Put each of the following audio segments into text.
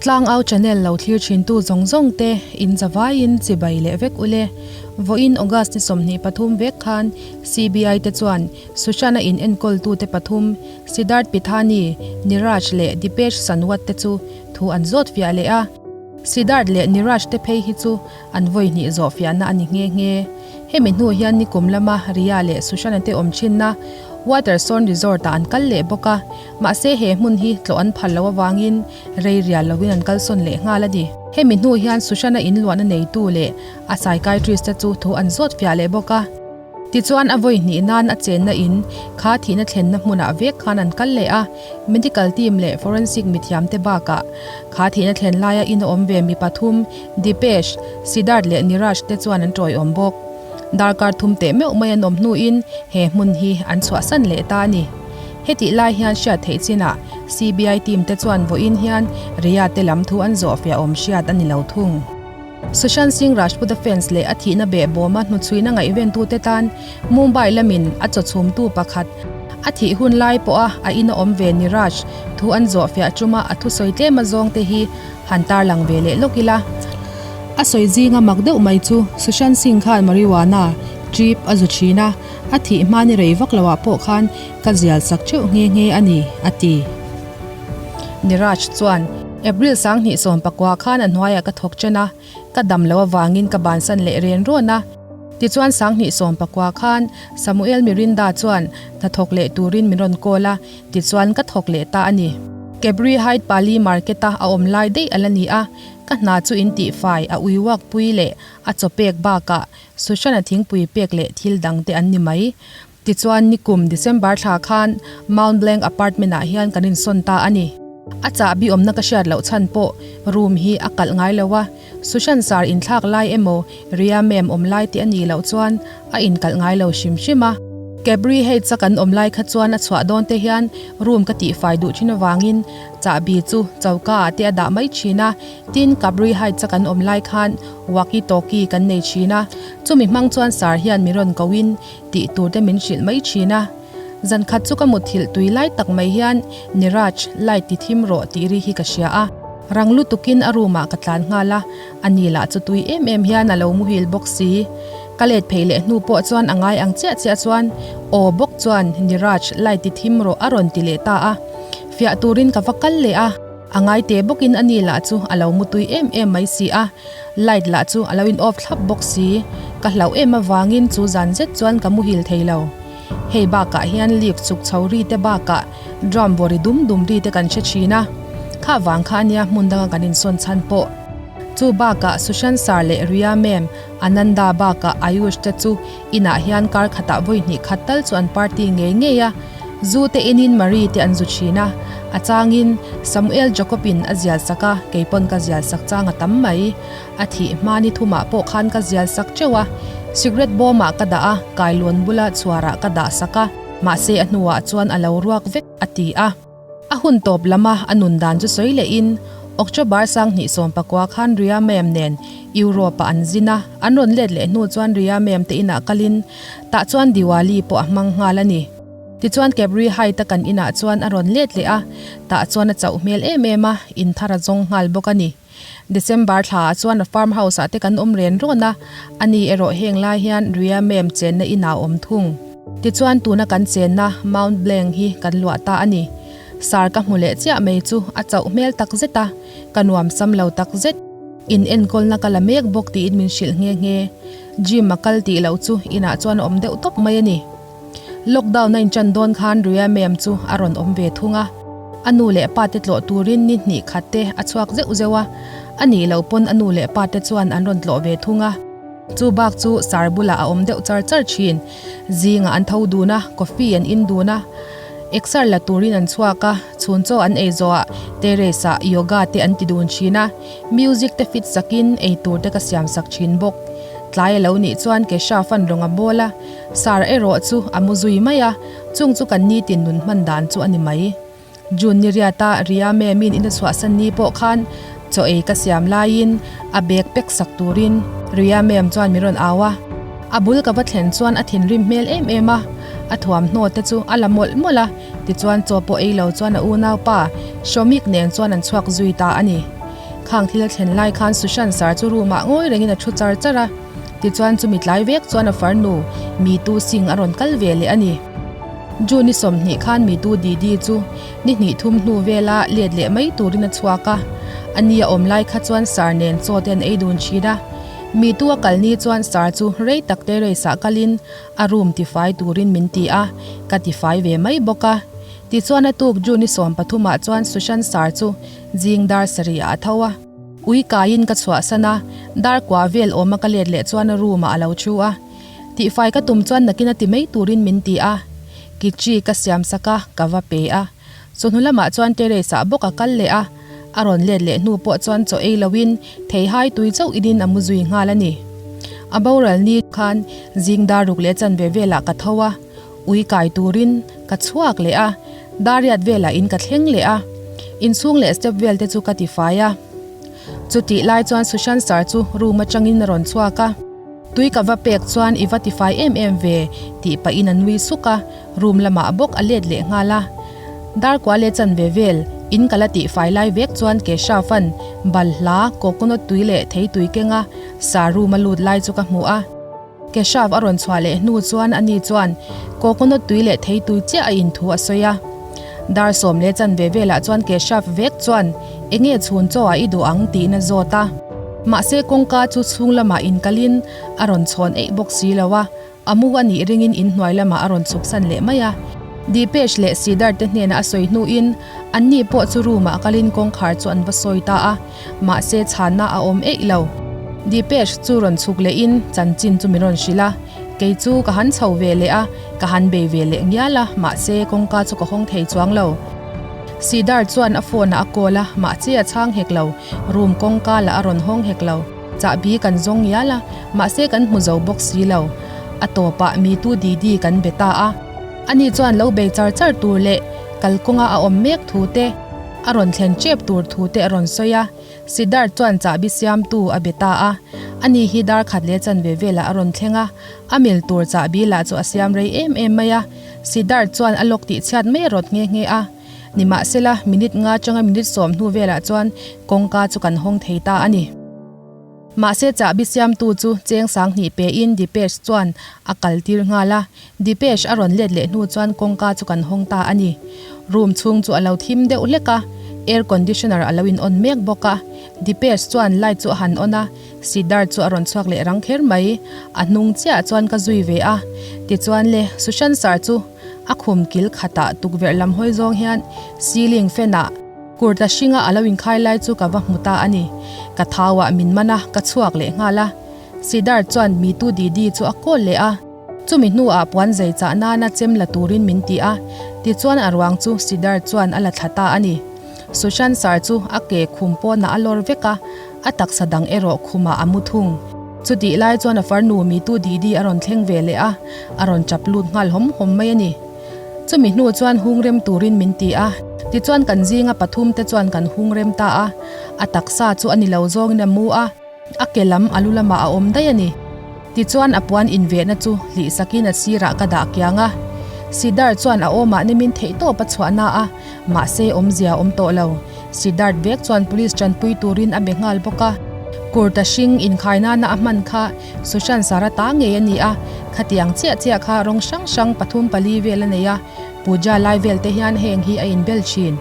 Tlangau channel lo thlir thintu zawng zawng te in zavaiin chibai leh vek ule. Vawiin August ni 23 vek khan CBI te chuan Sushant-a in enkawltute pathum Siddharth Pithani, Niraj leh Dipesh Sanwat te chu thu an zawt fiah leh a. Siddharth leh Niraj te phei hi chu an vawi hnih zawh fiahna a ni nghe nghe. Hemi hnu hian nikum lama Riya leh Sushant-a te awm thinna Waterson Resort-ah an kal leh bawk a, mahse he hmun hi tlawh an phal loh avangin rei rial loin an kalsawn leh nghal a ni. Hemi hnu hian Sushant-a inluahna neitu leh a psychiatrist te chu thu an zawt fiah leh bawk a. Tichuan a vawi hnih nan a chenna in kha thihna thlenna hmunah vek khan an kal leh a, medical team leh forensic mithiam te bakah kha thihna thlen laia in a awm ve mi pathum Dipesh, Siddharth leh Niraj te chuan an tawiawm bawk. Darkar thum teh meuh mai an awm hnuin he hmun hi an chhuahsan leh ta a ni. Hetih lai hian hriat theih chinah CBI team te chuan vawiin hian Riya te lam thu an zawh fiah awm hriat a ni lo thung. Sushant Singh Rajput-a fans leh a thihna behbawma hnuchhuina ngaihventute tan Mumbai lamin a chawchhumtu pakhat a thih hun lai pawha a ina awm ve Niraj thu an zawh fiah tuma a thusawi tlem azawng te hi han tarlang ve leh lawk ila. A sawi zinga mak deuh mai chu Sushant Singh khan marijuana trip a zu thin a, a thih hma ni rei vak loah pawh khan ka zial sak theuh nghe nghe a ni, a ti. Niraj chuan, April 2019 khan a hnuaiah ka thawk chen a, ka dam loh avangin ka bansan leh ren rawn a. Tichuan 2019 khan Samuel Mirinda chuan hnathawk leh turin min rawn call a, tichuan ka thawk leh ta a ni. Kebri Hyde Pali Market-a a awm lai daih a la ni a, ka hna chu in tihfai, a uiuak pui leh a chaw pek bakah Sushant-a thingpui pek leh thil dangte an ni mai. Tichuan nikum December thla khan Mount Blanc apartment ah hian kan insawn ta a ni. A chahbi awmna ka hriat loh chhan pawh room hi a kalh ngai lo a, Sushant sar inthlak lai emaw Riya ma'am awm lai tih a nih loh chuan a inkalh ngai lo hrim hrim a. Cabri Heights a kan awm lai kha chuan a chhuah dawn te hian room ka tihfai duh thin avangin chahbi chu choka ah te a dah mai thin a, tin Cabri Heights a kan awm lai khan walkie talkie kan nei thin a, chumi hmang chuan sar hian mi rawn koin tih tur te min hrilh mai thin a. Zan khat chu ka mutthilh tui lai tak mai hian Niraj, light ti thim rawh tih ri hi ka hria a. Rang lutukin a room ah ka tlan nghal a, a ni lah chu tui em em hian a lo muhil bawk si. Ka let phei leh hnu pawh chuan a ngai ang chiah chiah chuan aw bawk chuan Niraj, light ti thim rawh a rawn ti leh ta a. Fiah turin ka va kal leh a. A ngai te bawkin a ni lah chu a lo mutui em em mai si a, light lah chu a lo in off thlap bawk si. Ka hlauh em avangin chu zan zet chuan ka muhil thei lo. Hei bakah hian lift chuk chho ri te bakah drum bawri dum dum ri te kan hre thin a, kha vang kha ania hmun danga kan insawn chhan pawh. Chu bakah Sushant Sir leh Riya Ma'am, Ananda bakah Ayush te chu inah hian kar khatah vawi hnih khat tal chu an party ngei ngei a, Zu te inin Marie te an zu thin a, a changin Samuel Jacob-in a zial sak a, kei pawn ka zial sak chang a tam mai. A thih hma ni thumah pawh khan ka zial sak teuh a, cigarette bawmah ka dah a, kailawn bula chhuarah ka dah sak a, mahse a hnuah chuan a lo ruak vek, a ti a. A hun tawp lama a nun dan chu sawi lehin October 2019 khan Ria Ma'am nen Europe-ah an zin a, an rawn let leh hnu chuan Ria Ma'am te inah kalin tah chuan Diwali pawh a hmang nghal a ni. Tichuan Cabri Height-a kan inah chuan a rawn let leh a, tah chuan a chauh hmel em em a, in thar a zawng nghal bawk a ni. December thlaah chuan a farm house-ah te kan awm ren rawn a, ani erawh heng lai hian Ria Ma'am chenna inah a awm thung. Tichuan tuna kan chenna Mount Blanc hi kan luah ta a ni. Sar ka hmu leh chiah mai chu a chauh hmel tak zet a, ka nuam sam lo tak zet. In enkawlna ka la mek bawk tiin min hrilh nghe nghe. Gym a kal tih loh chu inah chuan a awm deuh tawp mai a ni. Lockdown a inchan dawn khan Ria Ma'am chu a rawn awm ve thung a. A nu leh pa te tlawh turin ni hnih khat te a chhuak zeuh zeuh a, a nih loh pawn a nu leh pa te chuan an rawn tlawh ve thung a. Chu bak chu sar bulah a awm deuh char char thin. Zingah an tho dun a, coffee an in dun a, exer la turin an chhuak a, chhun chaw an ei zawhah terrace ah yoga te an ti dun thin a, music te fit sakin ei tur te ka siam sak thin bawk. Tlai a lo nih chuan Kesha fan rawng a bawl a, Sar erawh chu a mu zui mai a, chung chu kan nitin nun hman dan chu a ni mai. June ni riata Ria Ma'am-in in a chhuahsan ni pawh khan chaw ei ka siam laiin a bag pack sak turin Ria Ma'am chuan min rawn au a. A bul ka va thlen chuan a thinrim hmel em em a, a thuamhnaw te chu a la mawlh mawlh a, tichuan chaw pawh ei lo chuan a unaupa Shomik nen chuan an chhuak zui ta a ni. Khang thil a thlen lai khan Sushant Sir chu room ah ngawi rengin a thu char char a. Tichuan chumi tlai vek chuan a farnu Mitu Singh a rawn kal ve leh a ni. June ni 20 khan Mitu Didi chu ni hnih thum hnu vela let leh mai turin a chhuak a. A ni a awm lai kha chuan Sir nen chaw te an ei dun thin a. Mitu a kal ni chuan Sir chu rei tak terrace ah kalin a room tifai turin min ti a, ka tifai ve mai bawk a. Tichuan a tuk June ni 13 ah chuan Sushant Sir chu zing dar sarih ah a tho a. Ui kaiin ka chhuahsan a, dar kua vel awma ka let leh chuan a room ah a lo thu a. Tihfai ka tum chuan nakin a ti mai turin min ti a. Kichi ka siam sak a, ka va pe a. Chawhnu lamah chuan terrace ah bawk a kal leh a, a rawn let leh hnu pawh chuan chaw ei loin theihai tui chauh inin a mu zui nghal a ni. A boral ni khan zing dar ruk leh chanve velah ka tho a, ui kai turin ka chhuak leh a, dariat velah in ka thleng leh a, inchhung leh step vel te chu ka tifai a. Chutih lai chuan Sushant sir chu room atangin a rawn chhuak a. Tui ka va pek chuan i va tifai em em ve tih pahin a nui suk a, room lamah bawk a let leh nghal a. Darkua leh chanve vel in ka la tihfai lai vek chuan Keshav-a'n balhla, coconut tui leh thei tui kenga sa room a lut lai chu ka hmu a. Keshav a rawn chhuah leh hnu chuan ani chuan coconut tui leh thei tui chiah a in thu a sawi a. Dar sawm leh chanve velah chuan Keshav vek chuan enge chhun chaw ah i duh ang tiin a zawt a. Mahse kawngka chu chhung lamah inkalin a rawn chhawn eih bawk si lo a, a mu a nih ringin inhnuai lamah a rawn chhuksan leh mai a. Deepesh leh Siddharth te hnenah a sawi hnuin anni pawh chu room ah kalin kawngkhar chu an va sawi ta a, mahse chhanna a awm eih lo. Deepesh chu rawn chhuk lehin chanchin chu min rawn hrilh a, kei chu ka han chho ve leh a, ka han bei ve leh ngial a, mahse kawngka chu ka hawng thei chuang lo. Siddharth chuan a phone ah a call a, mahse a chhang hek lo, room kawngka lah a rawn hawng hek lo. Chahbi kan zawng ngial a, mahse kan hmu zo bawk si lo. A tawpah Mitu Didi kan be ta a. Ani chuan lo bei char char tur leh kalkawnga a awm mek thu te, a rawn thlen tep tur thu te a rawn sawi a. Siddharth chuan chahbi siamtu a be ta a. Ani hi dar khat leh chanve velah a rawn thleng a, a mil tur chahbi lah chu a siam rei em em mai a. Siddharth chuan a lawk tih chhiat mai a rawt nghe nghe a. Nimahsela, minute nga atanga minute sawm hnu velah chuan kawngka chu kan hawng thei ta a ni. Mahse chahbi siamtu chu cheng sanghnih pein Dipesh chuan a kal tir nghal a. Dipesh a rawn let leh hnu chuan kawngka chu kan hawng ta a ni. Room chhung chu a lo thim deuh hlek a, air conditioner a lo in on mek bawk a. Dipesh chuan light chu a han on a, Siddharth chu a rawn chhuak leh rang kher mai. A hnung chiah chuan ka zui ve a. Tichuan le, Sushant sir chu a khum kil khatah tukverh lam hawi zawng hian ceiling fan ah kurta hringa a lo inkhai lai chu ka va hmu ta a ni. Ka thauah min man a, ka chhuak leh nghal a. Siddharth chuan Mitu Didi chu a call leh a. Chumi hnuah puan zei chah nana chem la turin min ti a, tichuan a ruang chu Siddharth chuan a la thla ta a ni. Sushant sir chu a ke khum pawnah a lawr vek a, a taksa dang erawh khumah a mu thung. Chutih lai chuan a farnu Mitu Didi a rawn thleng ve leh a, a rawn chap lut nghal hawm hawm mai a ni. Chumi hnu chuan hung rem turin min ti a, tichuan kan zinga pathum te chuan kan hung rem ta a, a taksa chu a ni lo zawngin a mu a, a ke lam a lu lamah a awm daih a ni. Tichuan a puan invehna chu hlih sakin a sirah ka dah kiang a. Siddharth chuan a awmah nimin theihtawp a chhuah na a, mahse awmzia a awm tawh lo. Siddharth vek chuan police tanpui turin a be nghal bawk a. Kurta hring inkhai nana a hman kha Sushant Sara ta ngei a ni a, khatiang chiah chiah kha rawng hrang hrang pathum pali vel a nei a, puja lai vel te hian heng hi a inbel thin.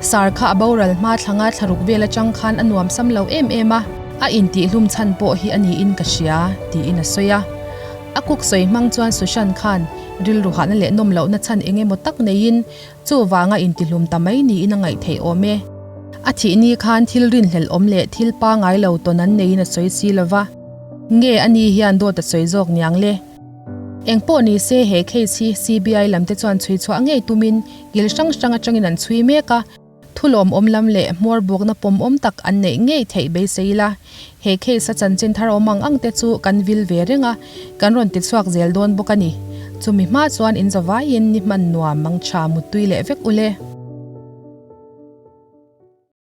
Sar kha a boral hma thlanga thlaruk vel atang khan a nuam sam lo em em a, a intihlum chhan pawh hi a niin ka hria, tiin a sawi a. A kuk sawi hmang chuan Sushant khan rilru hahna leh nawm lohna chhan eng emaw tak neiin chuvanga intihlum ta mai niin a ngaih theih awm e. A thih ni khan thil rinhlelh awm leh thil pangai lo tawn an neiin a sawi si lova, nge a ni hian dawt a sawi zawk niang le? Eng pawh ni se he case hi CBI lam te chuan chhui chhuah ngei tumin kil hrang hrang atangin an chhui mek a, thu lawmawm lam leh hmawr buakna pawmawm tak an neih ngei theih beisei ila. He case a chanchin thar awm ang ang te chu kan vil ve reng a, kan rawn ti chhuak zel dawn bawk a ni. Chumi hma chuan in zavaiin ni hman nuam mang tha muttui leh vek ule.